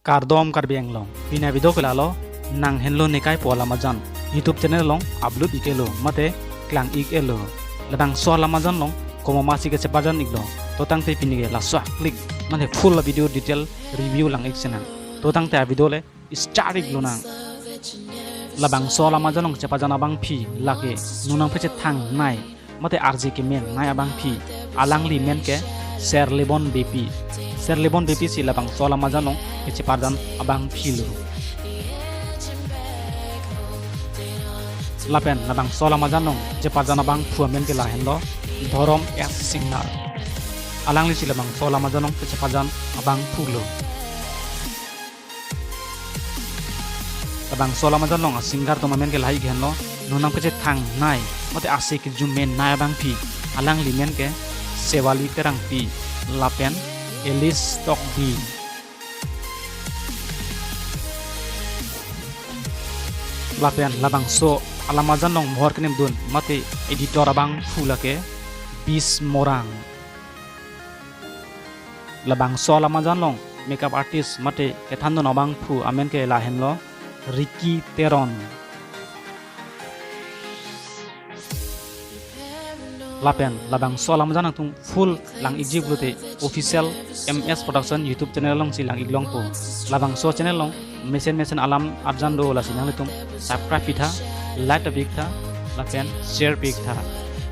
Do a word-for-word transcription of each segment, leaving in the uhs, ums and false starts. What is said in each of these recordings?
Kardom Karbi Anglong, pini avideo ke lalo, nang henlo nekai po alamajan, YouTube channel along upload ik-elo, mate klang ik-elo. Labangso alamajan along, komat masi kecheparjan iklo, to tangte pini ke laso aklik, mate full video detail review lang ik sinang. To tangte avideo le, start iklonang. Labangso alamajan along cheparjan abangpi lake, non nangpachethang nai, mate arje kemen nai abangpi, alangli men ke Serlebon Beypi. Serlebon Beypi si labangso alamajan along kecheparjan abangpi lo. Lapen labangso alamajan along cheparjan abangphu amen ke lahenlo Dhorom S Singnar. Alangli si labangso alamajan along kecheparjan abangphu lo. Labangso alamajan along asinger atum amen ke lahai henlo, non nangpachethang nai, mate ase kejum men nai abangpi, alangli men ke Sewali Terangpi, lapen Alice Tokbi. Lapen labangso alamajan along mohor kenemdun, mate editor abangphu lake Bis Morang. Labangso alamajan along makeup artist mate kethandun abangphu amen ke lahenlo Ricky Teron. Lapen labangso alamajan nangtum full lang ikji pulote official M S Production YouTube channel along si lang iklongpo. Labangso channel along mesen mesen alam arjan do, lasi nanglitum subscribe pitha, like ta piktha, lapen share piktha.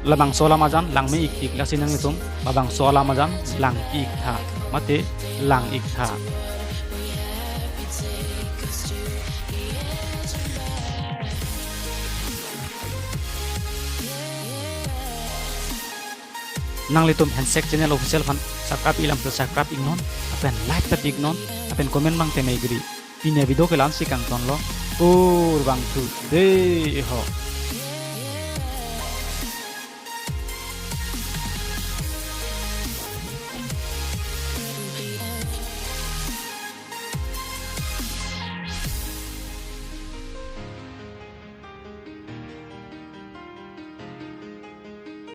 Labangso alamajan langme iktik, lasi nanglitum labangso alamajan lang iktha, mate lang iktha. Nanglitum Handshake Channel Official aphan subscribe ilam ke subscribe iknon, lapen like ta piknon, lapen comment abang teme igri. Pini avideo ke la-ansi kangtonlo, pur bangthu dei ho.